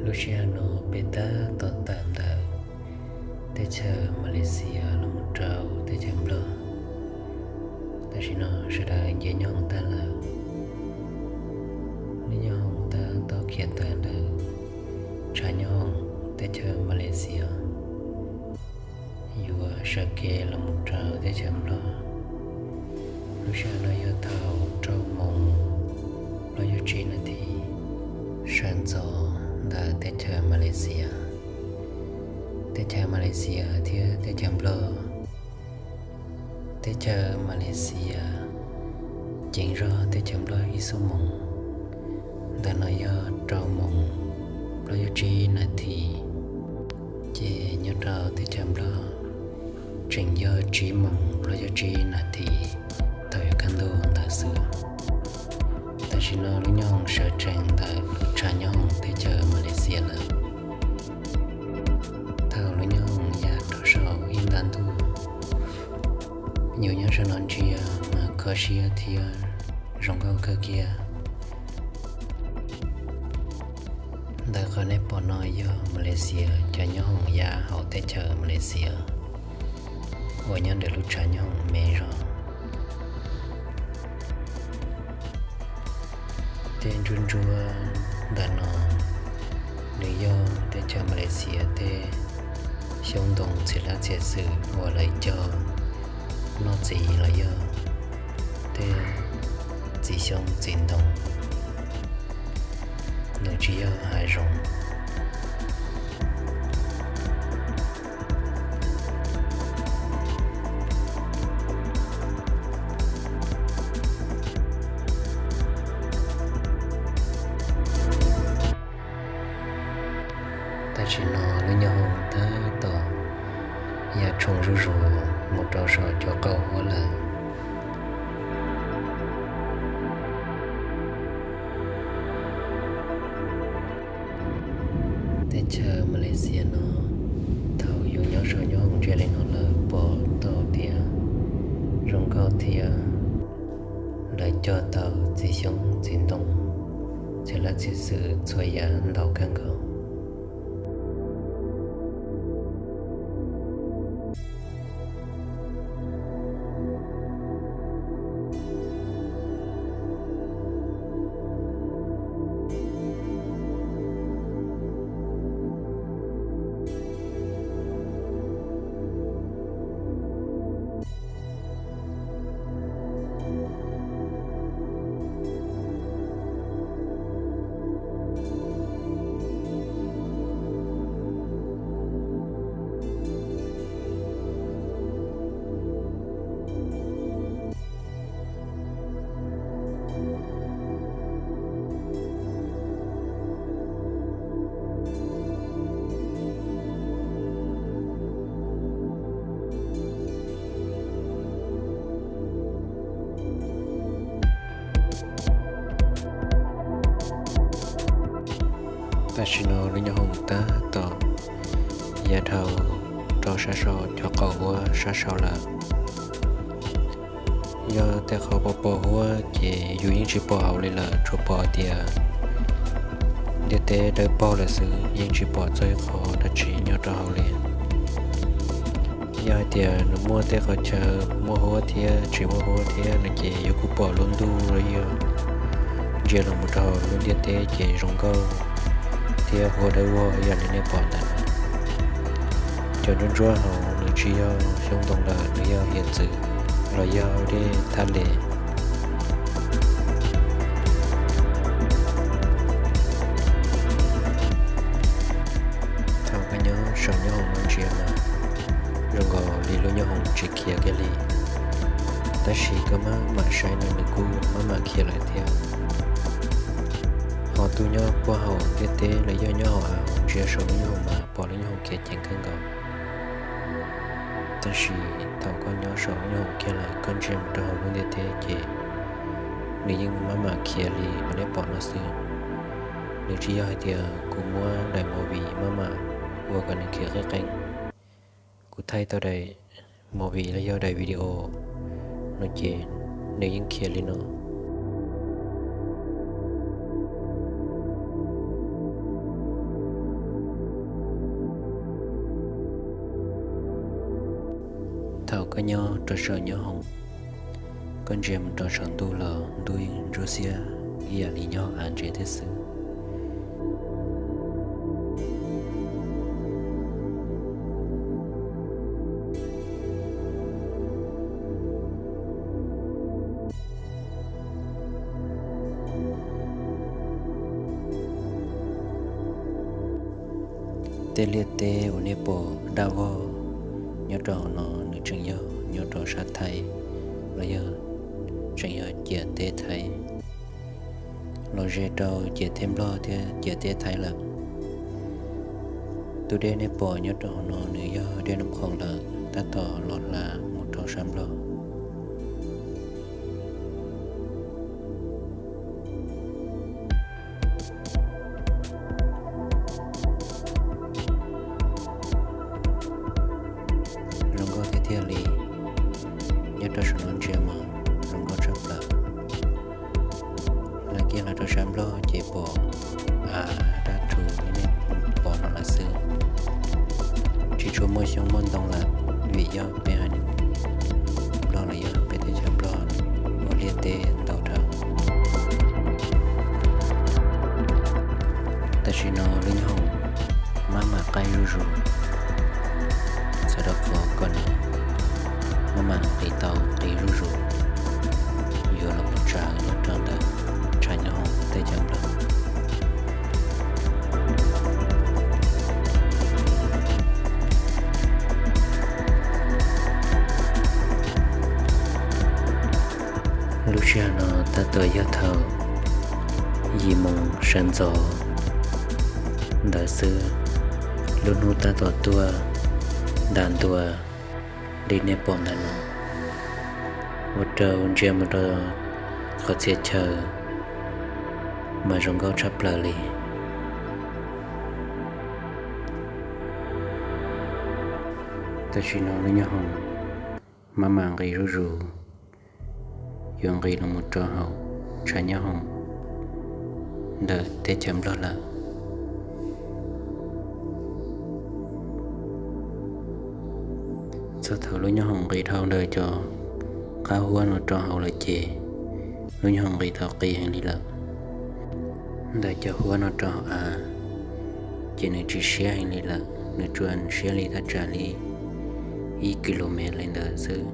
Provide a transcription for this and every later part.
Lub sij hawm no peb tab tom tawm ntawm teb chaws Malaysia los mus rau teb chaws Nplog. Tam sim no sawv daws nce nyob hoom tag lawm. Lub nyob hoom tab tom khiav tawm ntawm tshav nyob hoom teb chaws Malaysia yuav sawv kev los mus rau teb chaws Nplog. Lub sij hawm no yog thaum rau moos plaub caug tsib nas this sawv ntxov ntawm teb chaws Malaysia. Teb chaws Malaysia thiab teb chaws Nplog. Teb chaws Malaysia ceev zog teb chaws Nplog ib xuab moos. Ntawm no yog rau moos plaub caug tsib nas this, ces nyob rau teb chaws Nplog tseem yog tsib moos plaub caug tsib nas this thaum yuav kaj ntug ntawd xwb. Tam sim no lub nyob hoom sawv tsees ntawm lub tshav nyob hoom teb chaws Malaysia lawm. Thaum lub nyob hoom ya rau saum ib nta ntuj, yus nyob saum no ntsia mas kho siab thiab zoo nkauj kawg kiag. Ntawm qhov nej pom no yog Malaysia cov nyob hoom ya hauv teb chaws Malaysia uas nyob ntawm lub tshav nyob hoom me zog. Tej ntsuab ntsuab ntawm no nws yog teb chaws Malaysia tej xyoob ntoo txhia lab txhia xwm uas lawv cog noj txiv los yog tej txiv xyoob txiv ntoo, nws tsis yog hav zoov. Tam sim no lub nyob hoom tab tom ya tshoo zuj zus mus rau saum cov qaum huab lawm. Teb chaws Malaysia no, thaum yus nyob saum nyob hoom ntsia li no lawm pom tau tias zoo nkauj thiab lawv cog tau txiv xyoob txiv ntoo txhia lab txhia xwm txhua yam ntau kawg nkaus. Tam sim no lub nyob hoom tab tom ya dhau rau sab saum cov qaum huab sab saud lawm. Yog tej qhov pos pos huab ces yus yeej tsis pom hauv li lawm, tsuas pom tias ntiaj teb dawb paug lawm xwb, yeej tsis pom txog ib qho dab tsi nyob rau hauv li. Yog hais tias nws muaj tej qhov chaw muaj huab thiab tsis muaj huab thiab no ces yus kuj pom lub ntuj los yog ntsia los mus rau hauv lub ntiaj teb ces zoo nkauj thiab huab dawb vog ib yam li nej pom ntawm no. Cov ntsuab ntsuab hauv nws tsis yog xyoob ntoo lawm, nws yog hiav txwv los yog dej thaj les. Thaum koj nyob saum nyob hoom no ntsia mas zoo nkaus li lub nyob hoom tsis khiav kiag li, tab sis koj maj mam saib no nws kuj maj mam khiav lawm thiab. Ho tus nyob puag hauv ntiaj teb los yog nyob hauv av ntsia saum lub nyob hoom mas pom lub nyob hoom khiav ceev kawg nkaus. Tab sis thaum koj nyob saum lub nyob hoom kiag lawm koj ntsia mus rau hauv lub ntiaj teb ces nws yeej maj mam khiav li qhov nej pom no xwb. Nws tsis yog hais tias kuv muab daim movie maj mam ua kom nws khiav qeeb qeeb. Kuv thaij tau daim movie los yog daim video no ces nws yeej khiav li no. Thaum koj nyob rau saum nyob hoom, koj ntsia mus rau saum ntuj los ntuj ntsuab xiab ib yam li nyob av ntses thiab xwb. Tej liaj teb uas nej pom daj vog nyob rau hauv no nws tseem yog nyob rau sab Thaib, los yog tseem yog ciam teb Thaib, los ze rau ciam teb Nplog thiab ciam teb Thaib lawm. Tus dej nej pom nyob rau hauv no nws yog dej Nab Khoom lawm, tab tom los hla mus rau sab Nplog. Zoo nkauj tiag tiag li, nyob rau saum no ntsia mas zoo nkauj tshaj plaws. Hla kiag los rau sab Nplog ces pom av dab rhuv li nej pom no lawm xwb. Tsis tshua muaj xyoob muaj ntoo lawm, vim yog peb haiv Nplog los yog peb teb chaws Nplog ua liaj teb ntau dhau. Tam sim no lub nyob hoom maj mam qaij zuj zus, txawm rau qhov kom nws maj mam nqis tau nqis zuj zus, yuav los mus tsaws nyob rau ntawm tshav nyob hoom teb chaws Nplog. Lub sij hawm no tab tom yog thaum yim moos sawv ntxov ntawd xwb. Lub hnub tab tom tuaj ntas ntua li nej pom ntawm no, ua rau ntsia mus rau qhov txhia chaw mas zoo nkauj tshaj plaws li. Tam sim no lub nyob hoom maj mam nqis zuj zus, yuav nqis los mus rau hauv tshav nyob hoom ntawm teb chaws Nplog lawm. Txog thaum lub nyob hoom nqis dhau ntawm cov qab huab no rau hauv lawm ces lub nyob hoom nqis tau qis heev li lawm. Ntawm cov huab no rau hauv av ces nws tsis siab heev li lawm, nws tsuas siab li thaj tsam li ib ki lo mev li ntawd xwb.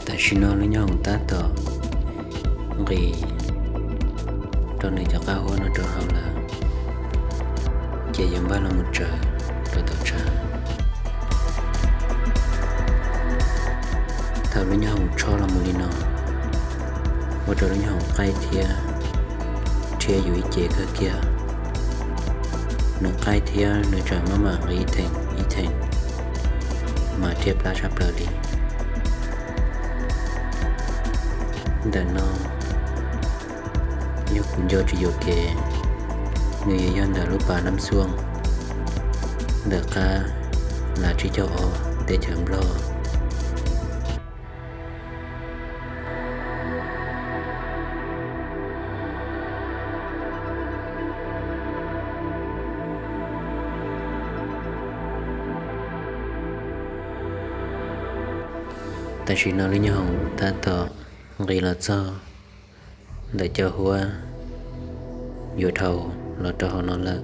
Tam sim no lub nyob hoom tab tom nqis rau nws cov qab huab no rau hauv lawm, ces yuav npaj los mus tsaws rau tom tshav. Thaum lub nyob hoom tshob los mus li no, ua rau lub nyob hoom qaij thiab rhiab yus ib ce kawg kiag. Nws qaij thiab nws tseem maj mam nqis ib theem ib theem mas rhiab plab tshaj plaws li. Ntawm no yog kuv nco tsis yuam kev, nws yuav yog ntawm lub pas Nab Xuaj ntawm qab lav tsib caug ob teb chaws Nplog. Tam sim no lub nyob hoom tab tom nqis los txog ntawm cov huab yuav dhau los rau hauv no lawm.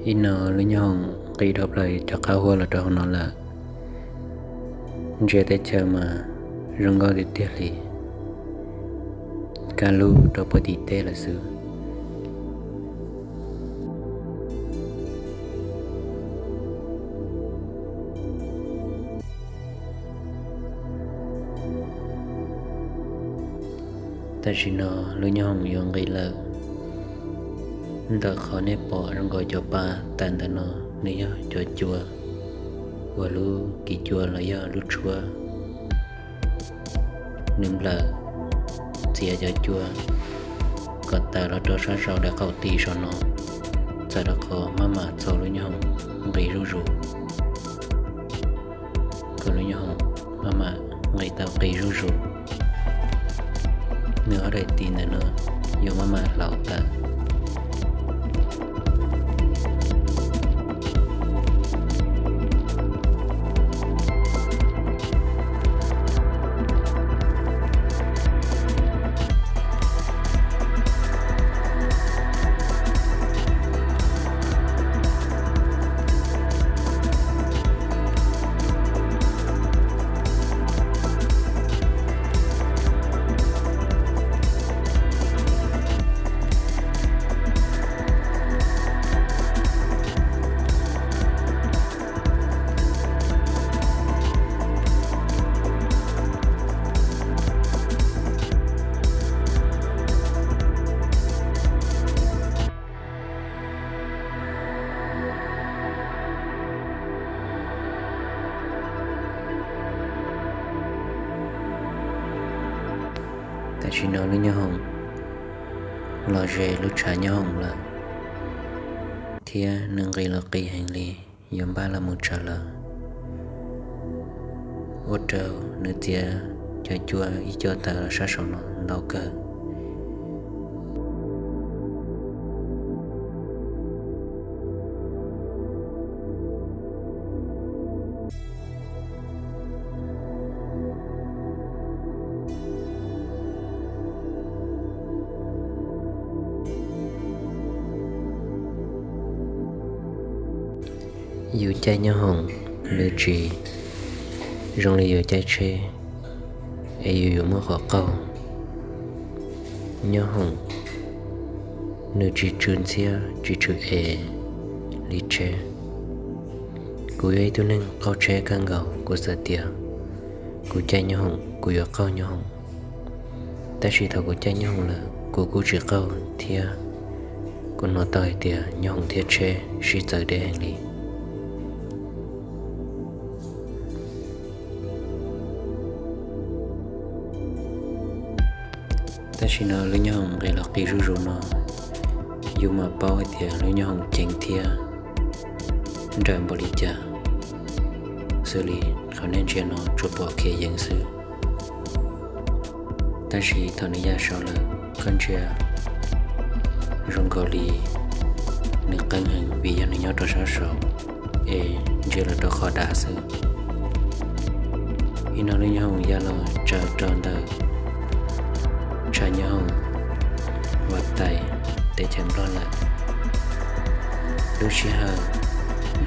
Ib no lub nyoob hoom nqis dhau plaws cov qab huab los rau hauv no lawm. Ntsia teb chaws mas zoo nkauj tiag tiag li, kaj lug rau puag tim teb lawm xwb. Tam sim no lub nyoob hoom yuav nqis lawm. Ntawm qhov nej pom zoo nkaus cov pa tawm ntawm no, nws yog cov cua uas lub kis cua los yog lub tshuab, nws nplawm txiav cov cua kom tawm los rau sab saum daim qaum tis saum no, txawm rau qhov maj mam txhaum lub nyoob hoom nqis zuj zus, kom lub nyoob hoom maj mam nqis tau qis zuj zus. Nws ob daim tis ntawm no yuav maj mam hlaus tawm. Tam sim no lub nyoob hoom los ze lub tshav nyoob hoom lawm, thiab nws nqis los qis heev li, yuav npaj los mus tsaws lawm, ua rau nws txiav cov cua ib co tawm sab saum no ntau kawg. Yus caij nyoob hoom, nws tsis zoo li yus caij tsheb, es yus yuav muaj qhov qaug. Nyoob hoom nws tsis tsw ntxhiab tsis tsw es li tsheb. Kuv yog ib tug neeg qaug tsheb kawg nkaus, kuv xav tias kuv caij nyoob hoom kuv yuav qaug nyoob hoom. Tab sis thaum kuv caij nyoob hoom lawm kuv kuj tsis qaug thiab. Kuv hnov tau hais tias nyoob hoom thiab tsheb sib txawv deb heev li. Tam sim no lub nyoob hoom nqis los qis zuj zus no, yus mam paub hais tias lub nyoob hoom ceev thiab nrawm npaum li cas. Xws li qhov nej ntsia no tsuas pom khiav yeev xwb, tab sis thaum nws ya saud lawm koj ntsia zoo nkaus li nws qeeb heev vim yog nws nyob rau sab saud es ntsia los rau qhov dav xwb. Ib no lub nyoob hoom ya los tsaws rau ntawm tshav nyoob hoom uas tais teb chaws Nplog lawm. Lub sij hawm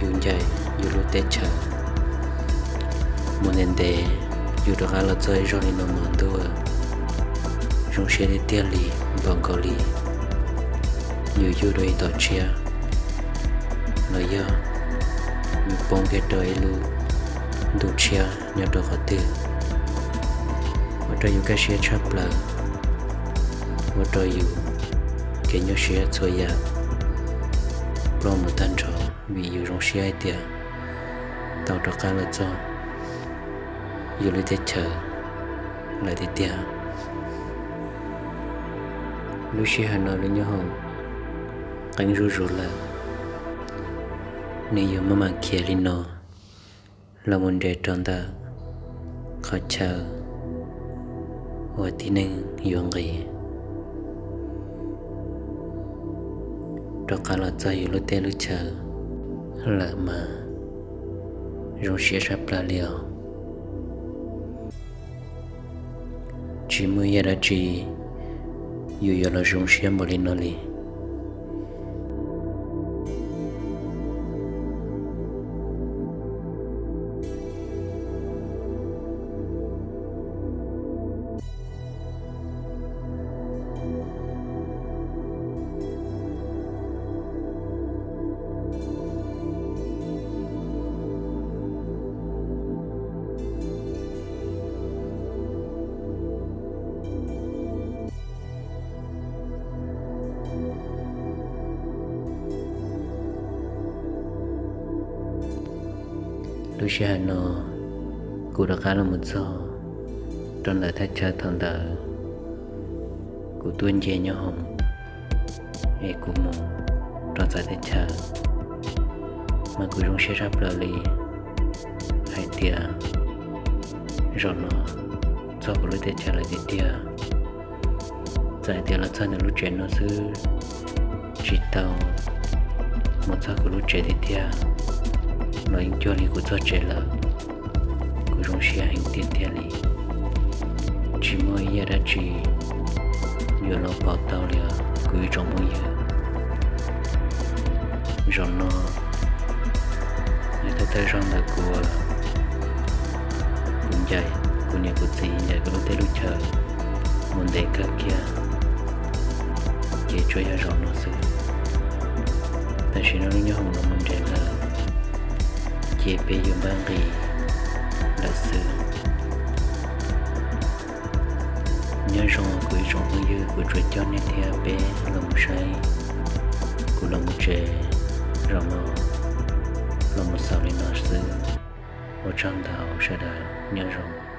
yus ncaim yus lub teb chaws mus ntev ntev, yus rov qab los txog ib zaug li no mas ntuj, zoo siab tiag tiag li, npaum nkaus li yus yug dua ib tom tshiab los yog yus poob kiag rau ib lub ntuj tshiab nyob rau qhov twg, ua rau yus kaj siab tshaj plaws, ua rau yus kev nyuaj siab txhua yam ploj mus tag nrho vim yus zoo siab hais tias tau rov qab los txog yus lub teb chaws lawm tiag tiag. Lub sij hawm no lub nyoob hoom qeeb zuj zus lawm, nws yuav maj mam khiav li no los mus nres rau ntawm qhov chaw uas tib neeg yuav nqis, rov qab los txog yus lub teb lub chaws lawm mas zoo siab tshaj plaws li os. Tsis muaj ib yam dab tsi yus yuav los zoo siab npaum li no li. Lub sij hawm no kuv rov qab los mus txog rau ntawm thaj chaw thaum ntawd kuv tuaj nce nyob hoom es kuv mus rau txawv teb chaws, mas kuv zoo siab tshaj plaws li hais tias zaum no txog kuv lub teb chaws lawm tiag tiag. Txawm hais tias los txog ntawm lub tsev no xwb tsis tau mus txog kuv lub tsev tiag tiag los yeej cuag li kuv txog tsev lawm. Kuv zoo siab heev tiag tiag li, tsis muaj ib yam dab tsi yuav los pauv tau li os kuv ib tsoom phooj ywg. Zaum no yog thawj thawj zaug ntawm kuv, kuv ncaim kuv niam kuv txiv ncaim kuv lub teb lub chaw mus ntev kawg kiag, ces tsuas yog zaum no xwb. Tam sim no lub nyob hoom los mus nres lawm, ces peb yuav npaj nqis lawm xwb. Nyob zoo kuv ib tsoom phooj ywg, kuv tsuas coj nej thiab peb los mus saib, kuv los mus tsev zaum no los mus xaus li no xwb. Ua tsaug ntau sawv daws, nyob zoo.